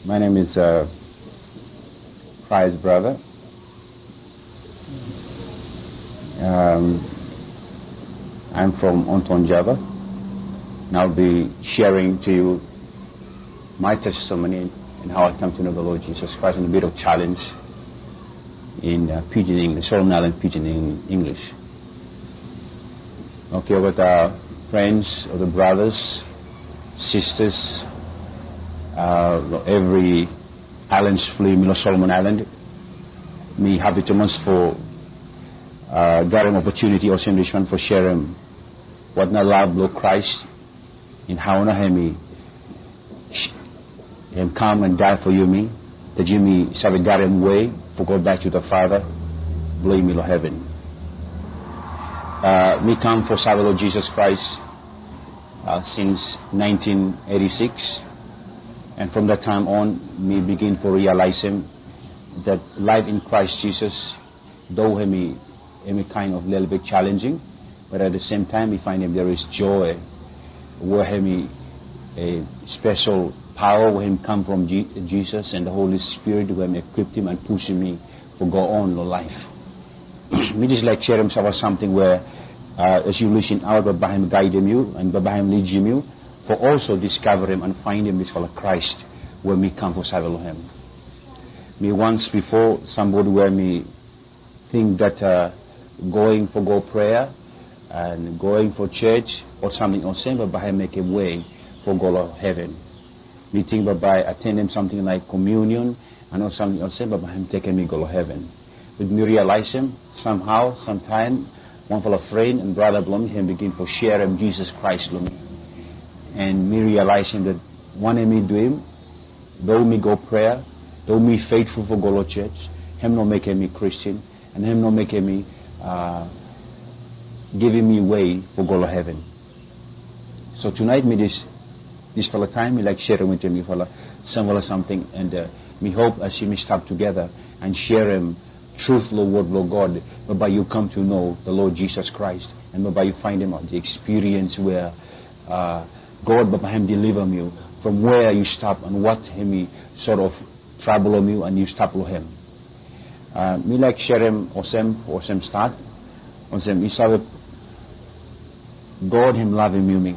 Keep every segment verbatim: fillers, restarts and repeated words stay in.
My name is uh, Christ Brother. Um, I'm from Onton Java, and I'll be sharing to you my testimony and how I come to know the Lord Jesus Christ and a bit of challenge in uh, Pidgin English, Solomon Island Pidgin Eng- English. Okay, with our friends, or the brothers, sisters, uh, every island, Solomon Island. Mi hapi tumas fo uh, garem opportunity olsem diswan fo sharem what na love blo Christ and how na hemi hemi kam and die fo yumi, that yumi save garem way fo go back to the Father blo yumi lo heaven. Uh, mi kam fo save lo Jesus Christ uh, since nineteen eighty-six, and from that time on, mi begin fo realizem that life in Christ Jesus, though hemi hemi kind of little bit challenging, but at the same time, mi findem there is joy, we hemi a special power we hemi kam from Je- Jesus and the Holy Spirit we hemi equip him and push mi fo go on lo life. Mi jes laik sharem sava samting we uh, as yu lisin aot, bae bae hemi gaidem yu and bae bae hemi lidim yu fo also discoverem and findem disfala Christ we mi kam fo save lo hem. Mi once before somebody we mi think that uh, going fo go prayer and going fo church or something olsem bae bae hemi mekem way fo go lo heaven. Mi ting bae bae atendem samting laik communion and or samting olsem bae bae hemi tekem mi go lo heaven. But mi realizem somehow, sometime, wanfala friend and brother blo mi hemi begin fo sharem Jesus Christ lo mi. And mi realizem that wanem mi duim, though mi go prayer, though mi faithful fo go lo church, hem no mekem mi Christian, and hem no mekem mi uh, givim mi way fo go lo heaven. So tonight mi dis disfala taem mi laik sharem wetem yufala samfala samting, and uh, mi hope as yumi stap together and sharem truth lo word blo God, bae bae yu kam to know the Lord Jesus Christ, and bae bae yu findem aot the experience where uh, God bae bae hem deliverem yu from where yu stap and what hemi sort of troublem yu and yu stap lo hem. Uh, mi laik sharem olsem, olsem start, olsem yu save God hem lavem yumi.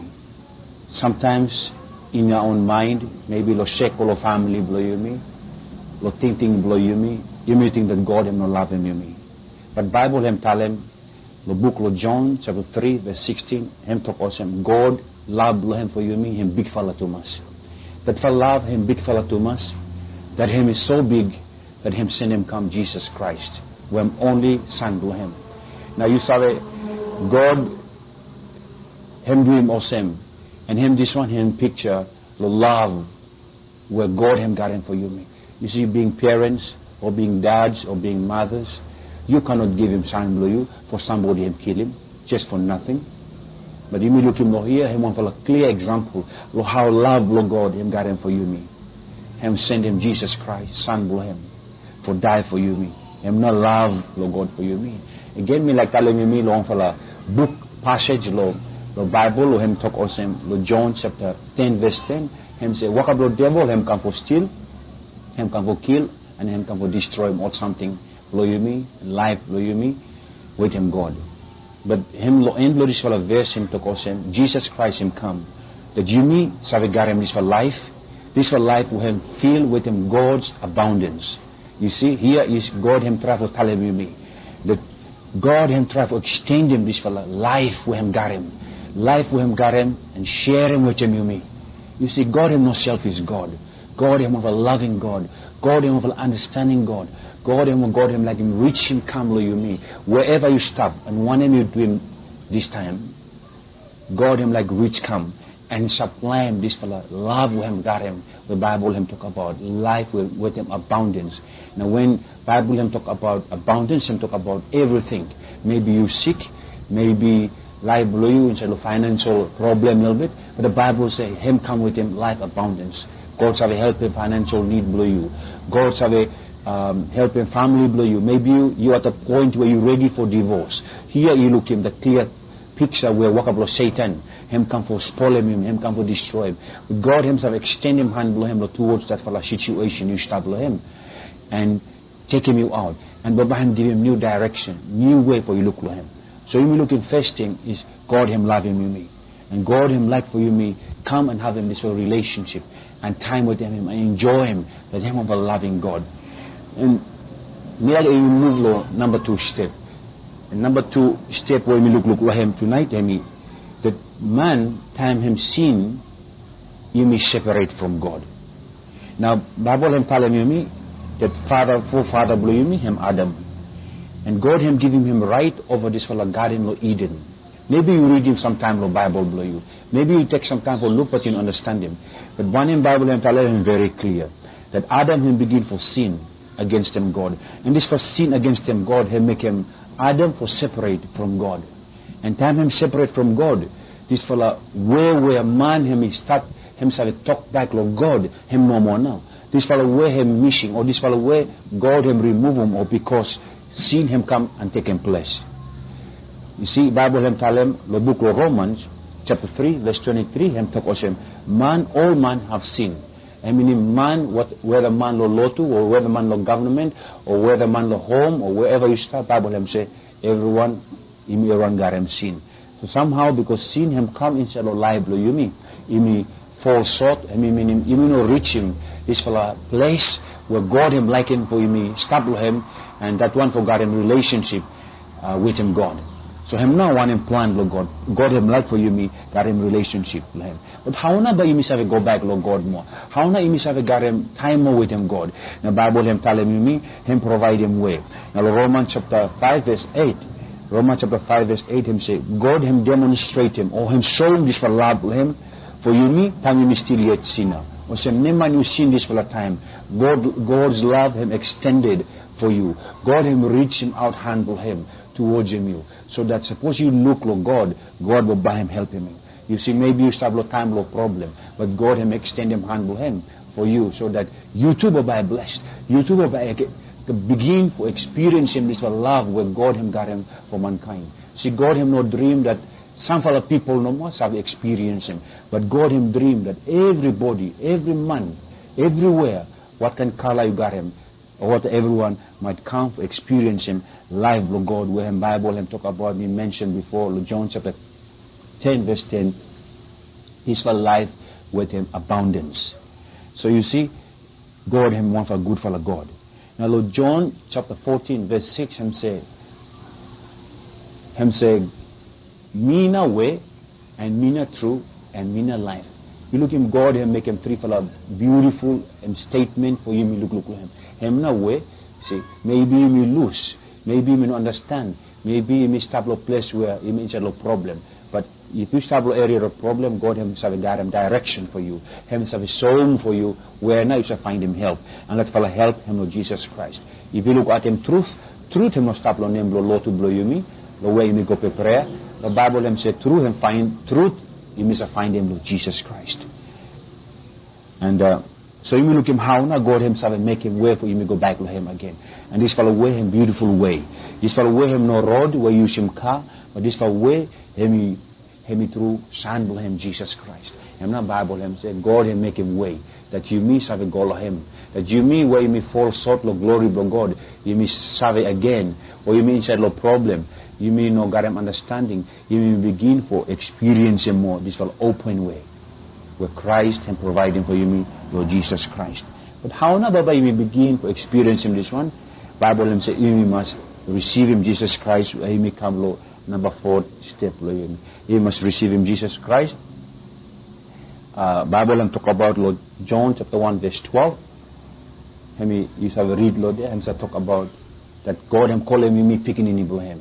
Sometimes in your own mind, maybe lo circle of family blo yumi, lo tingting blo yumi, yumi think that God hem no lavem yumi. But Bible hem talem lo buk lo John chapter three verse sixteen, hem tok olsem, God love blo hem fo yumi hem bigfala tumas. That fala love hem bigfala tumas, that hem is so big that hem sendem kam Jesus Christ, we hem only son blo hem. Nao yu save, God hem duim olsem, and hem diswan hem picture lo love we God hem garem fo yumi. Yu si, being parents or being dads or being mothers, yu cannot givim son blo yu fo somebody hem kilim just fo nating. But yumi lukim lo hia, hem wanfala clear example lo how love blo God hem garem fo yumi. Hem sendem Jesus Christ, son blo hem, fo die fo yumi. Hem na love blo God fo yumi. Again, mi laik talem yumi lo wanfala buk passage lo, lo Bible, lo hem tok olsem, lo John chapter ten verse ten, hem se, waka blo devil hem kam fo stil, hem kam fo kil, and hem kam fo distroem ol samting blo yumi, life blo yumi wetem God. But hem lo end blo disfala verse hem tok olsem, Jesus Christ hem kam that yumi save garem disfala life, disfala life we hem fill wetem God's abundance. Yu si, hia is God hem trae fo talem yumi that God hem trae fo extendem disfala life we hem garem, life we hem garem and sharem wetem yumi. Yu si, God hem no selfish God. God hem wanfala loving God. God hem wanfala understanding God. God hem, God hem laekem reach hem kam lo yumi wherever yu stap and wanem yu duim distaem. God hem laik reach kam and saplaem disfala love we hem garem, we Bible hem tokbaot life we wetem abundance. Nao wen Bible hem tokbaot abundance, hem tokbaot evriting. Maybe yu sik, maybe laef blo yu insaed lo financial problem lelebet, but the Bible se hem kam wetem life abundance. God save helpem financial need blo yu. God save um, helpem family blo yu. Maybe yu, yu at a point we yu redi fo divorce. Hia yu lukim the clear piksa we waka blong Setan, hem kam fo spolem yumi, hem kam fo distroem. God hem save ekstendim han blong hem long tuwods datfala situesen yu stap long hem, and tekem yu aot, and bambae hem givim niu daereksen, niu wei fo yu luk long hem. So yumi lukim fes ting is God hem lavem yumi, and God hem laek fo yumi kam and havem disfala rilesensip and taem wetem hem and enjoem dat hem wan laving God. And mi laek yumi muv long namba tu step. And namba tu step we yumi lukluk long hem tunaet, hemi dat man, taem hem sin, yumi seperet from God. Nao Baebol hem talem yumi dat fada, fofada blong yumi hem Adam. And God hem givim hem raet ova disfala gaden long Iden. Mebi yu ridim samtaem long Baebol blong yu. Mebi yu tek samtaem fo luk, bat yu no anastanem. Bat wanem Baebol hem talem hem veri klia, dat Adam hem bigin fo sin agensem God. And disfala sin agensem God hem mekem Adam fo seperet from God. And taem hem seperet from God, disfala we we man hem i stat hem save tokbaek long God hem nomo nao. Disfala we hem mising, o disfala we God hem rimuvum, o bikos sin hem kam and tekem ples. Yu si, Baebol hem talem long buk long Romans japta tri ves twante tri, hem tok olsem, man, ol man have sin. Hem minim man, wet-, weta man long lotu, o weta man long gavman, o weta man long hom, o weeva yu stap, Baebol hem se evriwan, yumi evriwan garem sin. So samhao bikos sin hem kam insaed long laef blong yumi, yumi fol sot, hem i minim yumi no rijim disfala ples we God hem laekem fo yumi stap long hem, and dat wan fo garem rilesensip, a, wetem God. So hem nao wanem plan blong God. God hem laek fo yumi garem rilesensip long hem. Bat hao nao bae yumi save gobaek long God moa? Hao nao yumi save garem taem moa wetem God? Nao Baebol hem talem yumi hem provaedem we. Nao long Romans japta faef ves eit, Romans japta faef ves eit hem se, God hem demonstretem o hem soem disfala lav blong hem fo yumi taem yumi stil yet sina. Olsem, nem man yu sin disfala taem, God, God's love hem ekstended fo yu. God hem rijimaot han blong hem tuwodsem yu, so dat sapos yu luk long God, God bae hem helpem yu. Yu si, mebi yu stap long taem blong problem, bat God hem ekstendem han blong hem fo yu, so dat yu tu bae bles. Yu tu bae bigin fo ekspiriensem disfala lav we God hem garem fo mankaen. Si, God hem no drim dat samfala pipol nomo save ekspiriensem, bat God hem drim dat evribodi, evri man, evriwea, wat kaen kala yu garem, o wat, evriwan maet kam fo ekspiriensem laef blong God, we hem Baebol hem tokbaot, mi mensen bifo long Jon japta ten ves ten, disfala laef wetem abaondens. So yu si, God hem wanfala gudfala God. Nao long Jon japta fotin ves sikis hem se, hem se, mi nao we, and mi nao tru, and mi nao laef. Yu lukim, God hem mekem trifala biutiful hem stetmen fo yumi lukluk long hem. Hem nao we, si, mebi yumi lus, mebi yumi no anastan, mebi yumi stap long ples we yumi insaed long problem. Bat if yu stap long eria blong problem, God hem save garem daereksen fo yu. Hem save soem fo yu we nao yu save faenem help. And datfala help hem long Jisas Kraes. If yu lukaotem trut, trut hem no stap long nem blong lotu blong yumi, long we yumi go pe prea. Bat Baebol hem se tru hem faen-, trut yumi save faenem long Jisas Kraes. And, a, so yumi lukim hao nao God hem save mekem we fo yumi gobaek long hem agen. And disfala we hem biutiful we. Disfala we hem no rod we yu yusum ka, bat disfala we hem i hem i tru San blong hem, Jisas Kraes. Hem nao Baebol hem se God hem mekem we dat yumi save go long hem. Dat yumi we yumi fol sot long glori blong God, yumi save agen, o yumi insaed long problem, yumi no garem anastanding, yumi bigin fo ekspiriensem moa disfala open we we Kraes hem provaedem fo yumi long Jisas Kraes. Bat hao nao bae yumi bigin fo ekspiriensem diswan? Baebol hem se yumi mas risivim Jisas Kraes, we yumi kam long namba fo step blong yumi. Yu mas risivim Jisas Kraes. A, Baebol hem tokbaot long Jon japta wan ves twelve. Hem i, yu save rid long dea, hem save tokbaot dat God hem kolem yumi pikinini blong hem.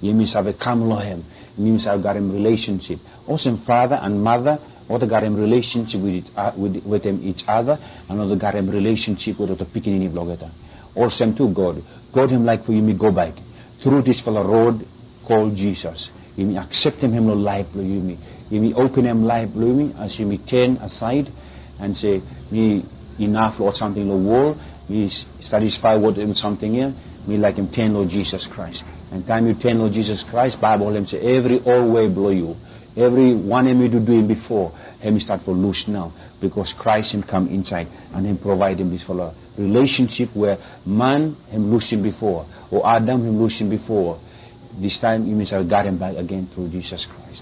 Yumi save kam long hem, yumi save garem rilesensip. Olsem fada and mada, olgeta garem rilesensip with each, a, with, wetem each other, and olgeta garem rilesensip wetem olgeta pikinini blong olgeta. Olsem tu God. God hem laek fo yumi gobaek tru disfala rod kol Jisas. Yumi akseptem hem long laef blong yumi. Yumi openem laef blong yumi as yumi ten asaed and se, mi inaf long ol samting long wol. Mi s-, satisfae wetem samting ia. Mi laekem ten long Jisas Kraes. An taem yu ten long Jisas Kraes, Baebol hem se evri ol wei blong yu, evri wanem yu duduim bifo, hem i stat fo lus nao, bikos Kraes hem kam insaed an hem provaedem disfala rilesensip we man hem lusim bifo, o Adam hem lusim bifo. Distaem yumi save gat hem bak agen tru Jisas Kraes.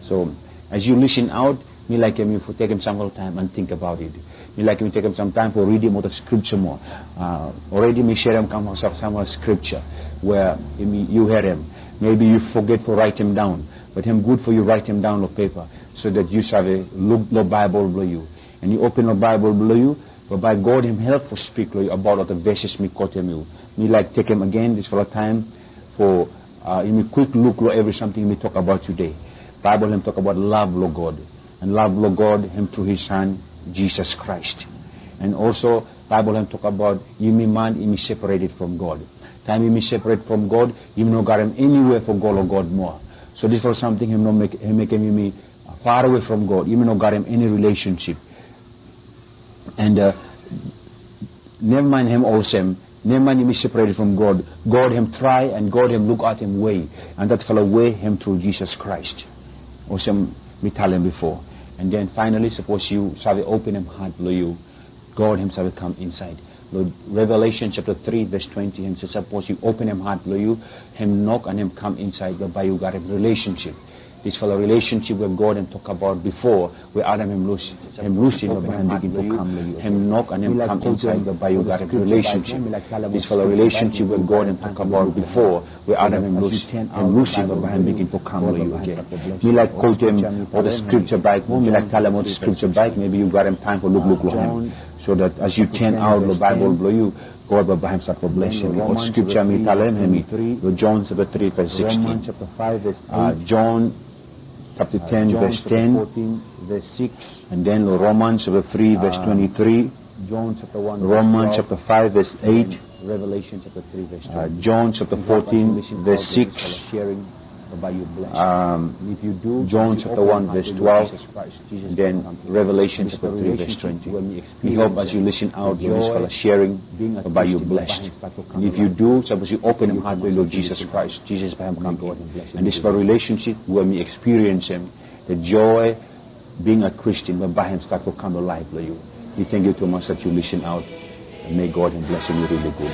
So, as yu lisin aot, mi laekem yu fo tekem samfala taem an tingbaot it. Mi laekem yu tekem sam taem fo ridim olgeta skripja moa. A, oredi mi serem kam long sam, samfala skripja we yumi, yu herem. Mebi yu foget fo raetem daon, bat hem gud fo yu raetem daon long pepa, so dat yu save luk long Baebol blong yu. An yu open long Baebol blong yu, bambae God hem help fo spik long yu abaot olgeta veses mi kotem yu. Mi laek tekem agen disfala taem fo, a, yumi kwik luk long evri samting yumi tokbaot tede. Baebol hem tokbaot lav blong God. An lav blong God hem tru his San, Jisas Kraes. An olso, Baebol hem tokbaot yumi man yumi separated from God. Taem yumi separet from God, yumi no gat eniwea fo go long God moa. So disfala samting hem no mek, hem mekem yumi farewe from God. Yumi no gat eni rilesensip. An, a, nevamaen hem olsem, nevamaen yumi separated from God, God hem trae an God hem lukaotem wei, an datfala wei hem tru Jisas Kraes. Olsem mi talem bifo. An den faenali, sapos yu save openem hat blong yu, God hem save kam insaed. Long Revelesen japta tri ves twante hem se sapos yu openem hat blong yu, hem nok an hem kam insaed, bambae yu gat rilesensip. Disfala rilesensip we God hem tokbaot bifo, we Adam hem lus, hem lusim, bambae hem bigin fo kam long yu. Hem nok an hem kam insaed, bambae yu gat rilesensip. Disfala rilesensip we God hem tokbaot bifo, we Adam hem lus, hem lusim, bambae hem bigin fo kam long yu agen. Mi laek kotem olgeta skripja bak, mi laek talem olgeta skripja bak, mebi yu gat taem fo lukluk long hem. So dat as yu ten aot long Baebol blong yu, God bambae hem stat fo blesem yu. Olgeta skripja mi talem hem i long Jon japta tri ves sikisin. A, Jon japta ten ves ten. An den long Roman japta tri ves twante tri. Roman japta faef ves eit. A, Jon japta fotin ves sikis. Jon japta wan ves twelef. Den Revelesen japta tri ves twante. Mi hop as yu lisin aot long disfala sharing, bambae yu blessed. An if yu du, sapos yu openem hat blong yu long Jisas Kraes, Jisas bambae hem kam in. An disfala rilesensip we mi ekspiriensem, the joy being a Christian, bambae hem stat fo kam long laef blong yu. Mi tangkiu tumas dat yu lisin aot. An may God hem blesem yu rili gud.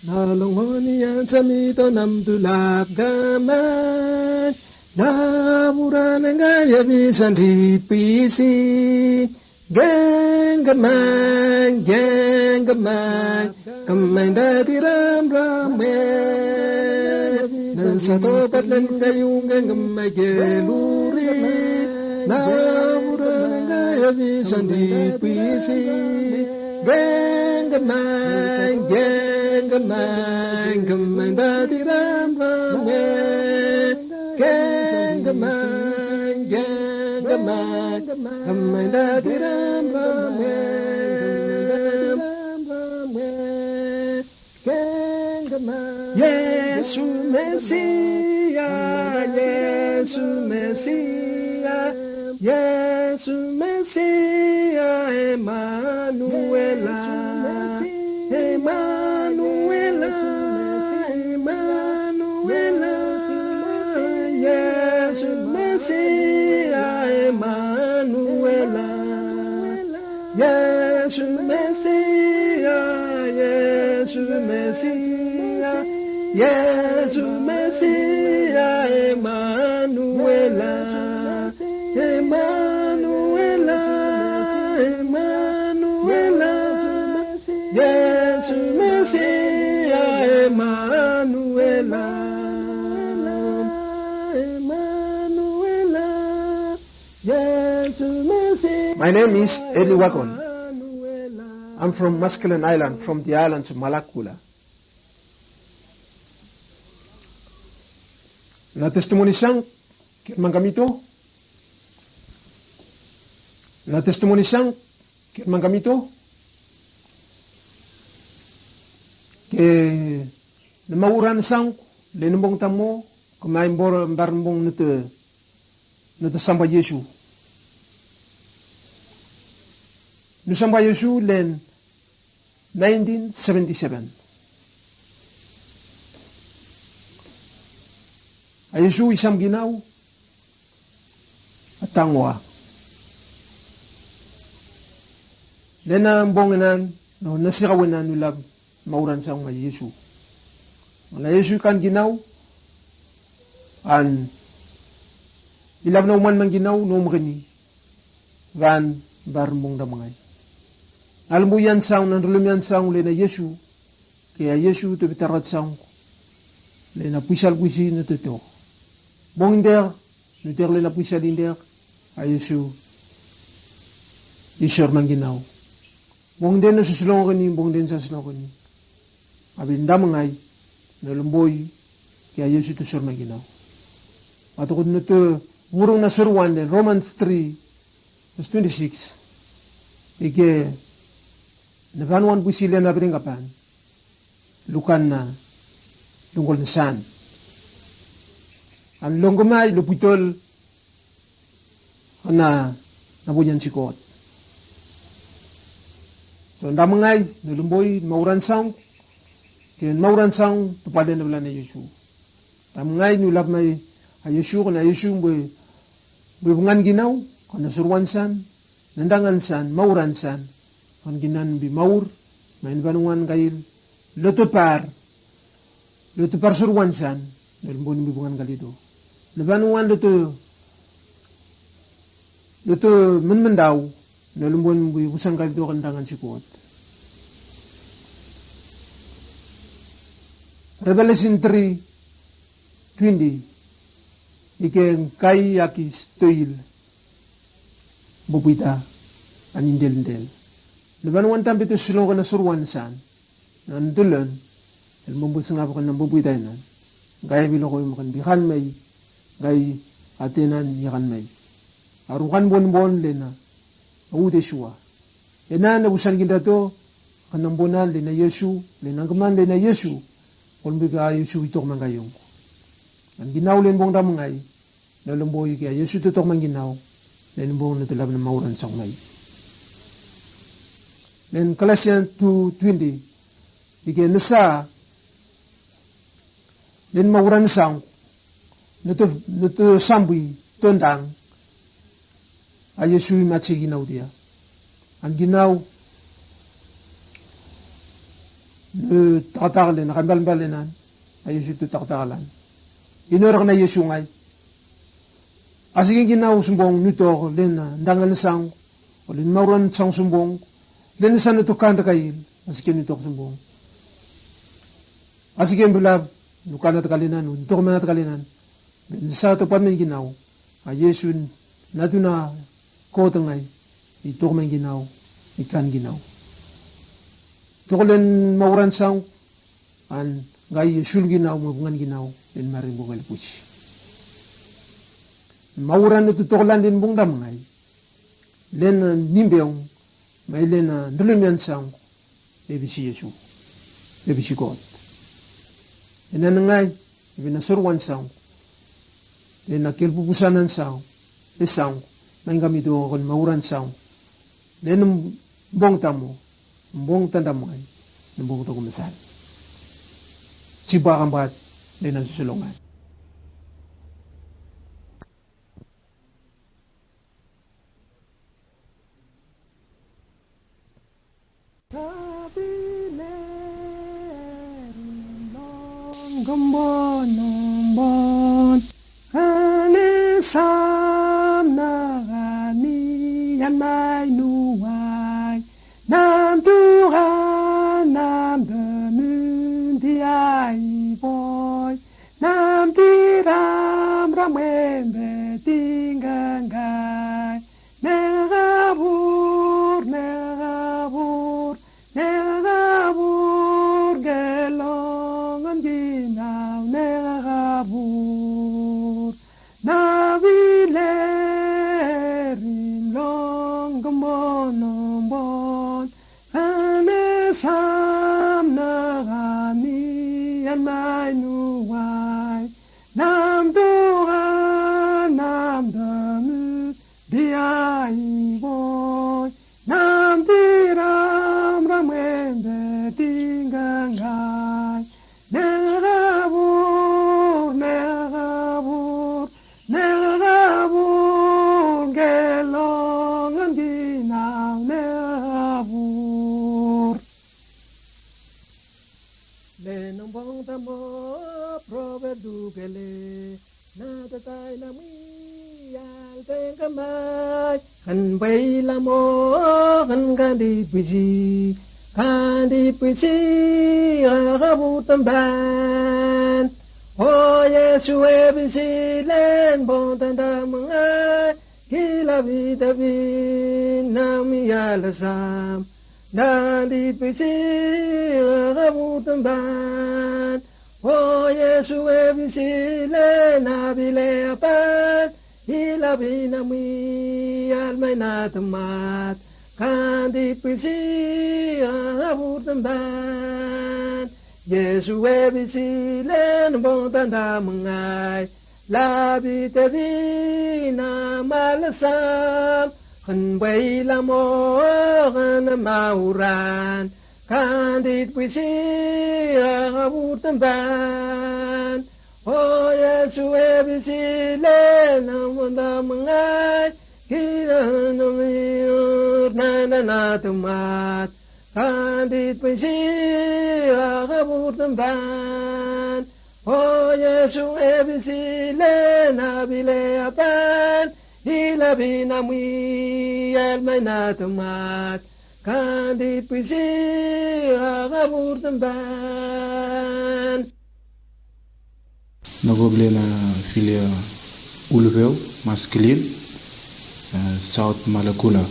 Na long wan yia Jami Tonam Tulap Gavman, na vura na gae ya visa di pisi. Geng gavman, geng gavman, gavman dati ramram we. Na sato patlen sa yu geng gavman geluri. Na vura na gae ya visa di pisi. Geng gavman, geng gavman, gavman dati ramram we. Geng gavman, geng gavman, gavman dati ramram we. Geng gavman. Yesu Mesia, Yesu Mesia, Yesu Mesia, Emanuela. Yesu Mesia Emanuela, Emanuela, Emanuela. Yesu Mesia Emanuela, Emanuela. Yesu Mesia. My name is Eli Wakon. I'm from Maskilan Island, from the islands of Malakula. Na testimoni sang ken mangamito. Na testimoni sang ken mangamito. Ke na mauran sang le na bong tamo, ke mai bor bar bong nute nute samba Yesu. Nu samba Yesu len nineteen seventy-seven. A Yesu i sam ginau, a tangoa. Lena bong enan, no na sikawe nan u lab mauran sang mai Yesu. Na Yesu i kan ginau, an i lab na uman man ginau, no mekeni. Van bar bong damngai. Albu yan sang, nan rulum yan sang, lena Yesu, ke a Yesu to bitarat sang, lena pwisal pwisi no to tok. Bong indak, nu tek lena pwisal indak, a Yesu i sor man ginau. Bong den no sa slongokeni, bong den sa slongokeni. A bin damngai, no lomboi, ke a Yesu to sor man ginau. A tokot no to ngurung na sor wan den Romans three, verse twenty-six. Ike, na van wan pwisi lena bring kapan. Lukan na lungol na san. An longomai lo pwitol na na boyan si God. So damngai no lomboi mauran sang, ke mauran sang to palen na blan na Yesu. Damngai nu lab mai a Yesu, kona Yesu bwe bwe bungan ginau, kona sor wan san, na dangan san, mauran san, kan ginan bi maur, mai na van wan kail, loto par, loto par sor wan san, na lomboi bi bungan kalito. Na van wan loto, loto menmendau, na lomboi bi busan kalito kan dangan si God. Revelation three twenty, ike kai aki stoil, bobwita, ani deldel. Na van wan tambe to slongokena sor wan san. Nan tulon, el mombo singap kena bobwita enan. Kai biloko im kan bikan mai, kai atenan i kan mai. Aru kan bonbon lena, a ude sua. Enan e busan kinda to, kena bonan lena Yesu, lena keman lena Yesu, kon bika Yesu i tok man kai yong. An ginau len bong damngai, na lomboi ke a Yesu to tok man ginau, len bong na to lab na mauran sang mai. Len Galatians two twenty, ike nesa, len mauran sang, na to, na to sambui, to dang, a Yesu i matse ginau dia. An ginau, no taktak len, na kambalbal enan, a Yesu to taktak lan. I no rak na Yesu ngai. Asike ginau sumbong nu tok len na dangan sang, o len mauran sang sumbong, len san no to kan rakail, asike nu tok sumbong. Asike bilab, nu kan atakalenan, nu tok man atakalenan. Len sa to pan men ginau, a Yesu na tuna koto ngai, i tok man ginau, i kan ginau. Tok len mauran sang, an ngai Yesu ginau, mo bungan ginau, len maring bungan pusi. Mauran no to tok lan len bong damngai. Len na nimbeong, mai len na dolomian sang, e bisi Yesu, e bisi God. Enan ngai, e bin na sor wan sang, len na kelpupusanan sang, e sang, mai ngami to kon mauran sang, len bong tamo, bong tandam ngai, len bong to komesan. Sibwa kambat, len na sosolongan. Gombon, gombon. Kane sam na kani an mai nuai. Nam tuka, nam demi diai boi. Nam tiram ram wembe tingangai. Nekabur, nekabur, nekabur, gelongan ginau nekabur. Navilerim long gombon-ombon, kane sam na kani an mai nuai. Nam tuka, nam demi diai boi. Nam tiram ram wembe tingangai. Nekabur, nekabur, nekabur, gelongan ginau nekabur. Lenong bong tamo, probe dukele. Na tatai na mui al tengkamai. Kan bai lamo, kan kandit bisi. Kandit bisi, kakabur tamban. O Yesu e bisi len bong tanda mangai. Kila bitabi na mui al sam. Kandit bisi, kakabur tamban. O Yesu e bisi len na bile apan. Ila bina mui al mai na tamat. Kandit bisi, kakabur tamban. Yesu e bisi len bong tanda mangai. Labi tedi na malasam, kan bai lamo kan mauran, kandit bisi kakabur tamban. O Yesu e bisi len na monta mangai, kina na miur na na na tamat. Kandit bisi kakabur tamban. O Yesu e bisi len na bile apan. Ila bina mui al mai na tamat. Kandit bisi kakabur tamban. Nogo blo na filia Uluveo Maskilin, Saot Malakula.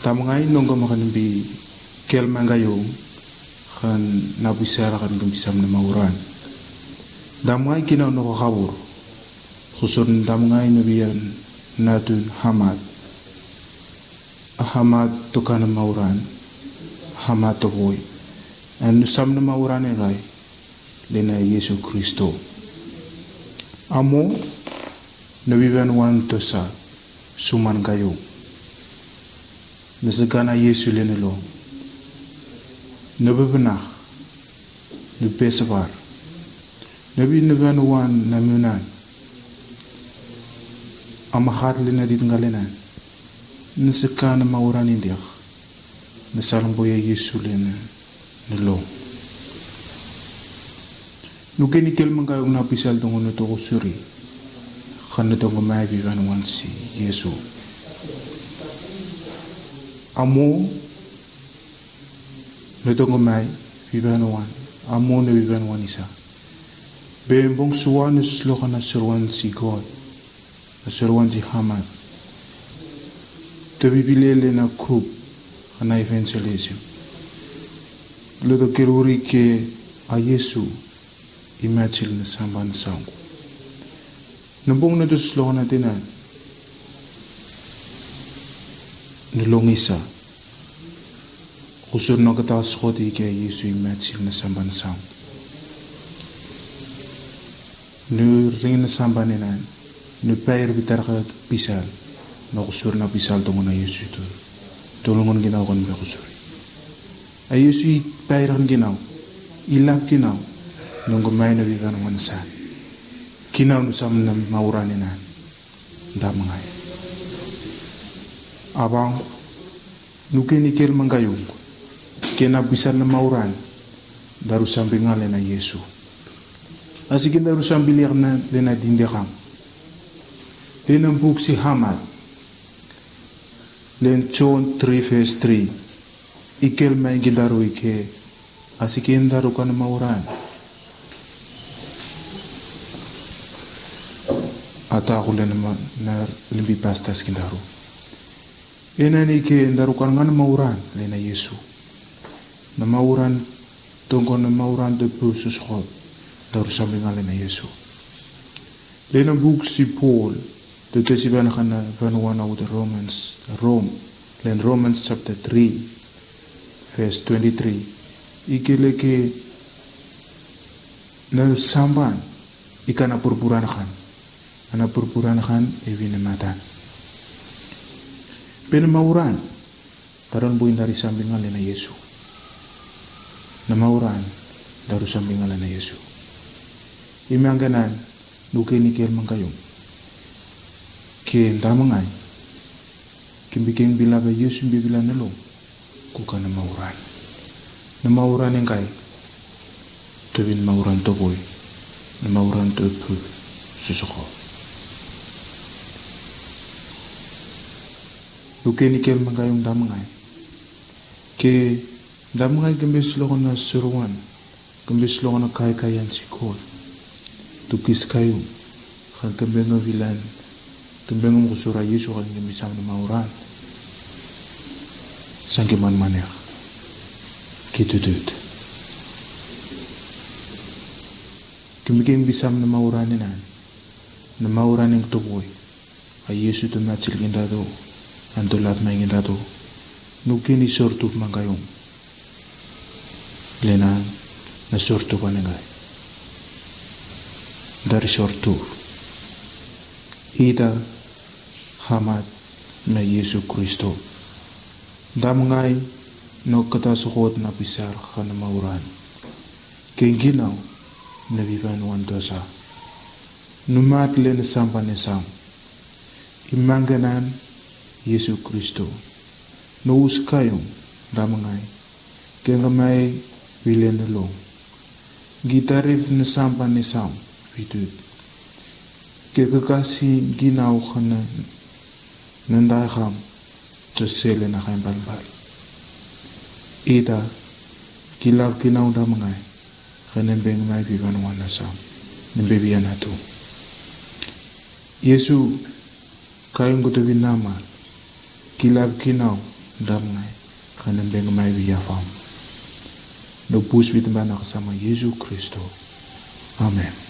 Tamngai nongo makan bi kel mangayong kan na bisara kan gum bisam na mauran. Tamngai kinau noko kabur. Kusur tamngai no bian natun hamat. Hamat to kana mauran. Hamat to boi. An nusam na mauran e gai. Lena Yesu Kristo. Amo, no biban wan tosa, suman gayo. Na sakana Yesu lena lo. No bibanak, no besabar. No biban wan na miunan. Amahat lena dit ngalenan. Na sakana mauran indiak. Na salamboya Yesu lena. Nalo. Nukeni kel mangayong na bisal tongo no toko suri. Kan no tongo mai biban wan si Yesu. Amo no tongo mai biban wan. Amo no biban wan isa. Be bong suwa no sloka na sorwan si God. Soro wan si hamat. To bibilele na grup ana evangelism. Lo to keruri ke a Yesu i matil na samban saung. Nembong na to sloka na tena. Ni longisa. Kusur no kata skoti ke a Yesu i matil na samban saung. Nu ring na samban ena. Nu pair bitar ka bisal. No kusur na bisal tongo na Yesu tu. Tolongon kinau kan be kusur. A Yesu i pair kan kinau. I lap kinau. Nongo mai na biban wan san. Kinau nu sam na mauran ena. Dam ngai. Abang. Nukeni kel mangayung. Kena bisal na mauran. Daru sambi nga le na Yesu. Asike daru sambi liak na le na dindekam. Le na buk si Hamat. Len John tri ves tri. Ikel mai gi daru ike. Asike daru kan mauran. Ataku le na limbi pasta asike daru. Enan ike daru kan ngan mauran le na Yesu. Na mauran tongko na mauran te pul sosokop. Daru sambi nga le na Yesu. Le na buk si Pol te tesiban kan na vanua na uta Romans, Rom, len Romans chapter tri ves twenty three. Ike leke na samban i kan na purpuran kan. Ana purpuran kan e vin na matan. Pe na mauran. Taran boi dari sambi nga le na Yesu. Na mauran. Daru sambi nga le na Yesu. I manganan. Nuken ikel mangayum. Ke damangai. Ke biken bilaba Yesu bibila na lo. Kuka na mauran. Na mauran engkai. Tobin mauran toboi. Na mauran tobu. Sosoko. Nuken ikel mangayum damangai. Ke damangai kembe sloko na sorowan. Kembe sloko na kaikai an si God. Tu kis kaium. Kan kembe nga vilan. Kembe nga mukosora Yesu kan kembe sam na mauran. Sangke manmanek. Kitutut. Kembe kembe sam na mauran enan. Na mauran eng toboi. A Yesu tu matil gindato. An tu lat mai gindato. Nuken i sortup mangayum. Lena na sortu banengai. Dari sortu. Ita Hamat na Yesu Kristo. Damngai no kata sokot na pisar kana mauran. Kenginau na vivan wan dosa. Numat le na samban na sam. Imanganan Yesu Kristo. No uskayum damngai. Ke nga mai vile na long. Gitarif na samban na sam vitut. Ke kakasi ginau kana na daikam. To sele na kain balbal. Ita kilap kinau damngai. Kana beng mai vivan wan na sam. Na bebi anatu. Yesu. Kaium koto vinamal. Kilap kinau damngai. Kana beng mai viafam. No pus vitbana kasama Yesu Kristo. Amen.